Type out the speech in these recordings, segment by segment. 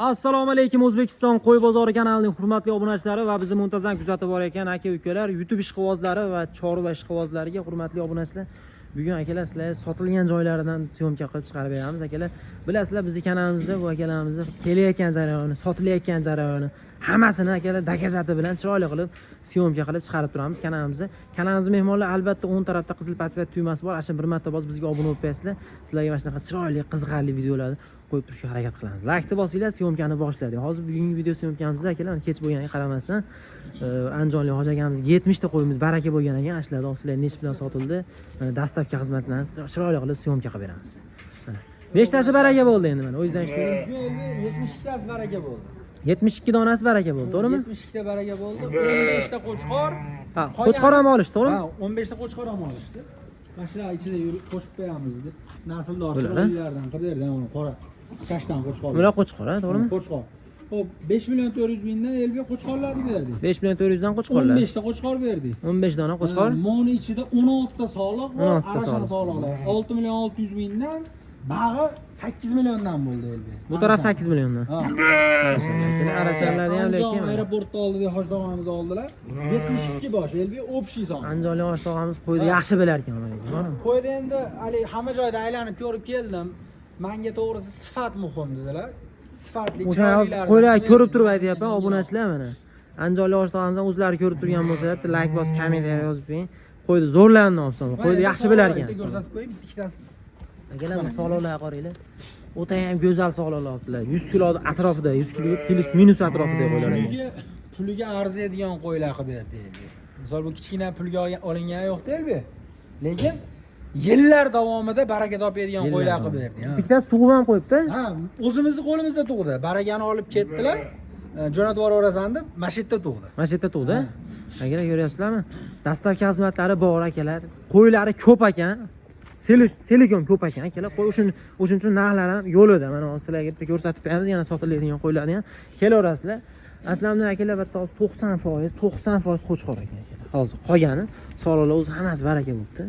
Assalomu alaykum, O'zbekiston qo'y bozori kanalining hurmatli obunachilari va bizni muntazam kuzatib borayotgan aka ukalar, YouTube ishqibozlari va chorva ishqibozlariga hurmatli obunachilar. Bugun, akalar, sizlarga sotilgan joylaridan съёмка qilib chiqarib beramiz. Akalar, bilasizlar, bizni kanalimizda bu akalarimizni kelayotgan jarayoni, sotilayotgan jarayoni, hammasini, akalar, доказати bilan chiroyli qilib съёмка qilib chiqarib turamiz kanalimizda. Kanalimizda mehmonlar, albatta, o'ng tarafda qizil paspat tugmasi bor. Ana shu bir marta bosib, bizga obuna bo'lib qo'yasizlar. Sizlarga mana shunaqa chiroyli, qiziqarli videolarni qo'yib turishga harakat qilamiz. Laykni bosinglar, съёмка ni boshladik. Hozir bugungi video съёмка mizda, akalar, kech bo'lganiga qaramasdan, andijonlik hoji akamizga 70 ta qo'yimiz baraka bo'lgan ekan. Ana shularni sizlar nechi bilan sotildi, mana доставка xizmatlarini chiroyli qilib съёмка qilib beramiz. Mana. Nechtasi baraka bo'ldi endi, mana o'zingizdan eshitaylik. Bugun 72 tasi baraka bo'ldi. 72 donasi baraka bo'ldi, to'g'rimi? 72 ta baraka bo'ldi. 15 ta qo'chqor. Ha, qo'chqor ham olish, to'g'rimi? Ha, 15 ta qo'chqor ham olishdi. Mana shular ichida yurib qo'shib qo'yamiz deb. Nasldor Bular, ha? chiroylilardan qilib berdi, uni qora kashtan qo'chqor. Bular qo'chqor, ha, to'g'rimi? Qo'chqor. Xo'p, 5 million 400 mingdan elga qo'chqorlarni berdik. 5 million 400 dan qo'chqorlar. 15 ta qo'chqor berdik. 15 dona qo'chqor. Moni ichida 16 ta soliq bor, 16 ta arashan soliq. soliqlar. 6 million 600 mingdan, bag'i 8 milliondan bo'ldi elga. Bu taraf 8 milliondan. Ha. Arashanlar, arashanlarni ham Andijon lekin aeroportda oldida hoji tog'amiz oldilar. 72 bosh elga общий son. Andijonlik hoji tog'amiz qo'yni yaxshi bilar ekan, bormi? Qo'yda endi haligi hamma joyda aylanib ko'rib keldim. Manga to'g'risi sifat muhim dedilar. Sifatli O'sha hozir chiroylilardan qo'ylar qilib ko'rib berdik. turib aytyapman, obunachilar, mana. Andijonlik hoji tog'amizdan o'zlari ko'rib turgan bo'lsa, bitta layk bosib, kommentariy yozib qo'ying. Qo'yni zo'rlarini olsin. Mana Qo'yni endi yaxshi bilar soliqlar ekan. bitta ko'rsatib qo'ying, bitta ikkitasi. Akalar, bu soliqlarga qaranglar. O'ta ham go'zal soliqlar olibdilar. 100 kilo atrofida, 100 kilo плюс минус atrofida qo'ylar ekan. Puliga arziydigan qo'ylar qilib berdi elga. Misol, bu kichkina pulga olingani yo'qda elga. Lekin yillar davomida baraka topadigan qo'ylar qilib berdi. Ha. Bittasi tug'ib ham qo'yibdi. Ha, o'zimizni qo'limizda tug'di. Barakani olib ketdilar. Jo'natib yuborasan deb, mana shu yerda tug'di. Mana shu yerda tug'di. Akalar, ko'ryapsizlarmi? Доставка xizmatlari bor, akalar. Qo'ylari ko'p ekan. Selikom ko'p ekan, akalar. Qo'y o'shuning uchun narxlari ham yo'lida. Mana hozir sizlarga bitta ko'rsatib qo'yamiz, yana sotiladigan qo'ylarni ham kelaverasizlar. Aslida, akalar, bitta hozir 90%, 90% qo'chqor ekan, akalar. Hozir qolgani soliqlar o'zi hammasi baraka bo'libdi.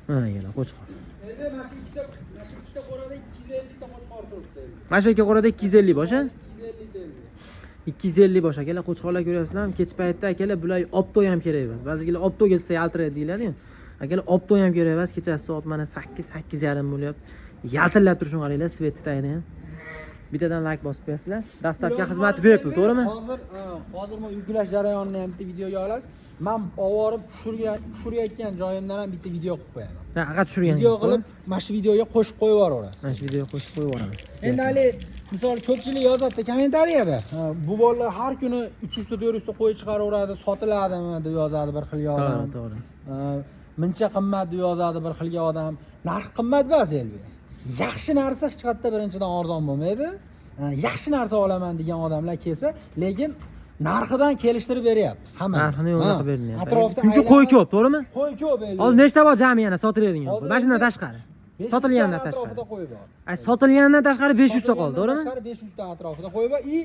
Mana, akalar, qo'chqor. Endi mana shu ikkita qo'rada 250 ta qo'chqor turibdi. Mana shu ikki qo'rada 250 bosh, a? 250 ta. 250 bosh, akalar, qo'chqorlar ko'ryapsizlarmi? Kech paytda, akalar, bular оптовый ham kerak emas. Ba'zilar оптовый ketsa yaltiraydi deyiladi-yu. Akalar, оптовый ham kerak emas. Kechasi soat mana 8, 8:30 bo'lyapti. Yaltirlab turishini qaranglar, свет ni tagini ham. Bittadan layk bosib qo'yasizlar. Доставка xizmati bepul, to'g'rimi? Hozir bu yuklash jarayonini ham bitta videoga olasiz. Men olib tushirgan tushirayotgan joyimdan ham bitta video qilib qo'yaman. Ha, faqat tushirgan. Video qilib, mana shu videoga qo'shib qo'yib yuboraverasiz. Mana shu videoga qo'shib qo'yib yuboramiz. Endi hali misol ko'pchilik yozadi kommentariyada. Ha, bu bolalar har kuni 300 ta, 400 ta qo'y chiqaraveradi, sotiladimi deb yozadi bir xil odam. To'g'ri, to'g'ri. Ha, muncha qimmat deb yozadi bir xilga odam. Narx qimmat emas elbi. Yaxshi narsa hech qayerda birinchidan arzon bo'lmaydi. Ha, yaxshi narsa olaman degan odamlar kelsa, lekin narxidan kelishtirib beryapmiz hamma. Narxini yo'lda qilib berilyapti. Atrofda Chunki qo'y ko'p, to'g'rimi? Qo'y ko'p elbi. Hozir nechta bor jami yana sotiladigan? Hozir Mana shundan endi tashqari. 500 Sotilgandan ta tashqari. atrofida qo'y bor. Ay, sotilgandan tashqari 500 ta qoldi, to'g'rimi? Tashqari 500 ta atrofida qo'y bor и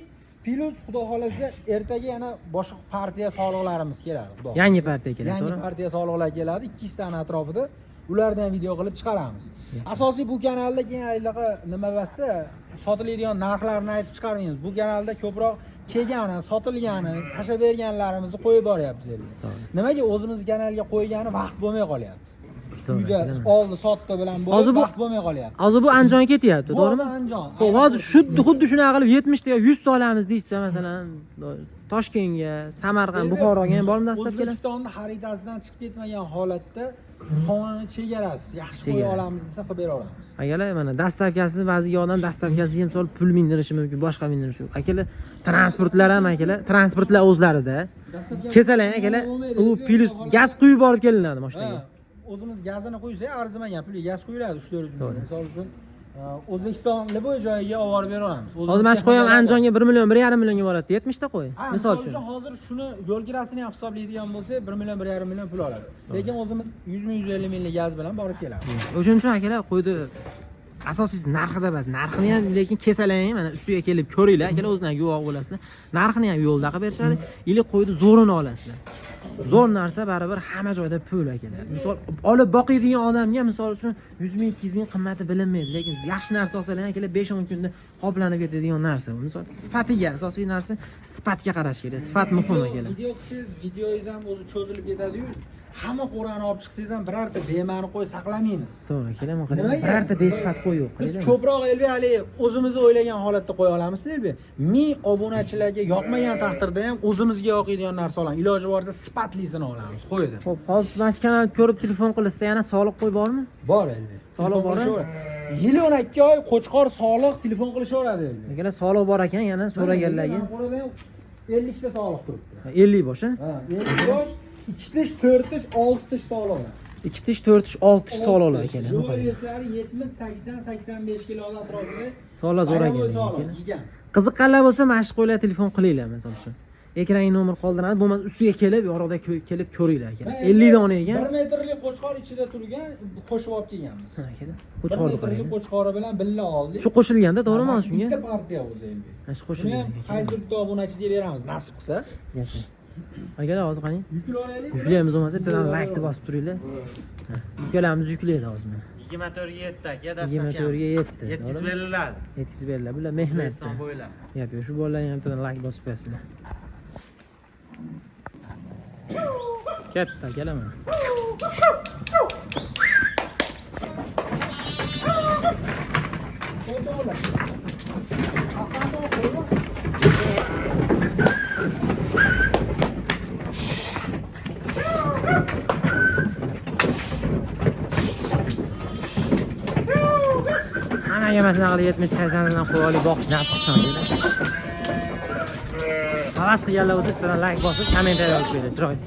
плюс xudo xohlasa ertaga yana boshqa partiya soliqlarimiz keladi, xudo xohlasa. Yangi partiya keladi, Yangi to'g'rimi? partiya soliqlar keladi, 200 tani atrofida. Ularni ham video qilib chiqaramiz. Asosiy bu kanalda keyin anaqa nima emasda, sotiladigan narxlarni aytib chiqarmaymiz. Bu kanalda ko'proq kelgani, sotilgani, tashlab berganlarimizni qo'yib boryapmiz endi. Nimaga o'zimiz kanalga qo'ygani vaqt bo'lmay qolyapti. To'g'ri, Uyda bilaman. oldi sotdi bilan Hozir bo'lib bu vaqt bo'lmay qolyapti. Hozir bu Andijonga ketyapti, Bu to'g'rimi? hozir Andijon. Xo'p, hozir xuddi shunaqa qilib 70 ta yo 100 ta olamiz deyishsa, masalan, Toshkentga, Samarqand, Endi Buxoroga ham bormi доставка lar? O'zbekistonni xaritasidan chiqib ketmagan holatda sonini chegarasi yaxshi qo'ya Chegarasi. olamiz desa qilib bera olamiz. Akalar, mana доставка si, ba'ziga odam доставка siga misol pul mindirishi mumkin, boshqa mindirishi mumkin. Akalar, transportlar ham, akalar, transportlar o'zlarida. Доставка Kelsalar, akalar, bo'lmaydi. u плюс gaz quyib borib kelinadi mashinaga. Ha, o'zimiz gazini quysak arzimagan pulga gaz quyiladi 3-400 ming. Misol uchun, O'zbekiston любой joyiga olib borib bera olamiz. Hozir mana shu qo'y ham Andijonga 1 million, 1,5 millionga boradi, 70 ta qo'y. Ha, Misol uchun. Hozir shuni yo'l kirasini ham hisoblaydigan bo'lsak, 1 million, 1,5 million pul oladi. Lekin o'zimiz 100 ming, 150 minglik gaz bilan borib kelamiz. O'shuning uchun, akalar, qo'yni asosiysi narxida emas, narxini ham lekin kesalang, mana ustiga kelib ko'ringlar, akalar, o'zinglar guvoh bo'lasizlar. Narxini ham yo'lda qilib berishadi, или qo'yni zo'rini olasizlar. Zo'r narsa baribir hamma joyda pul akalar. Misol olib boqiydigan odamga misol uchun 100 ming, 200 ming qimmati bilinmaydi, lekin yaxshi narsa olsalar akalar 5-10 kunda qoplanib ketadigan narsa. Misol sifatiga, asosiy narsa sifatga qarash kerak. Sifat muhim akalar. Video qilsangiz, videoyingiz ham o'zi cho'zilib ketadi-yu. Hamma qo'rani olib chiqsangiz ham birorta bema'ni qo'y saqlamaymiz. To'g'ri akalar, Nimaga? birorta besifat qo'y yo'q. Biz ko'proq Elbek hali o'zimizni o'ylagan holatda qo'ya olamiz Elbek. 1000 obunachilarga yoqmagan taqdirda ham o'zimizga yoqadigan narsa olamiz. Iloji boricha sifatlisini olamiz, qo'ydi. Xo'p, hozir mana shu kanalni ko'rib telefon qilishsa yana soliq qo'y bormi? Bor Elbek. Soliq bor, Yil 12 oy qo'chqor soliq telefon qilishaveradi Elbek. Akalar soliq bor ekan, yana so'raganlarga. Mana qo'rada ham 50 ta soliq turibdi. 50 bosh, ha? Ha, 50 bosh, 2 tish, 4 tish, 6 tish soliq. 2 tish, 4 tish, 6 tish soliqlar akalar. Живой вес lari 70, 80, 85 kilo atrofida. Soliq zo'r Bayram ekan, bo'yi soliq akalar. yegan. Qiziqqanlar bo'lsa mana shu qo'ylar telefon qilinglar misol uchun. Ekranga nomer qoldiramiz, bo'lmasa ustiga kelib, yorug'da kelib ko'ringlar akalar. 50 dona ekan. 1 metrlik qo'chqor ichida turgan, qo'shib olib kelganmiz. Ha, akalar. 1 Qo'chqorni metrlik qarang. qo'chqori bilan billa oldik. Shu qo'shilganda, to'g'rimi Mana shu shunga? Bitta partiya o'zi Elbek. Mana shu Buni qo'shilgan. ham qaysi bitta obunachiga beramiz, nasib qilsa. Gapir. Akalar hozir qarang. Yukla olaylik. Yuklaymiz bo'lmasa bittadan laykni bosib turinglar. Ha, Ukkalamiz yuklaydi hozir mana. 24 ga 7 aka, 24 ga 7, Yetkazib to'g'rimi? beriladi. Yetkazib beriladi. Bular mehnatda. O'zbekiston bo'ylab. Gap yo'q. Shu bolalarga ham bittadan layk bosib qo'yasizlar. Katta akalar mana. Hammaga mana shunaqa qilib 70-80 dan qo'yib olib boqish nasib qilsin akalar. Havas qilganlar bo'lsa bittadan layk bosib, kommentariy yozib qo'yinglar chiroyli.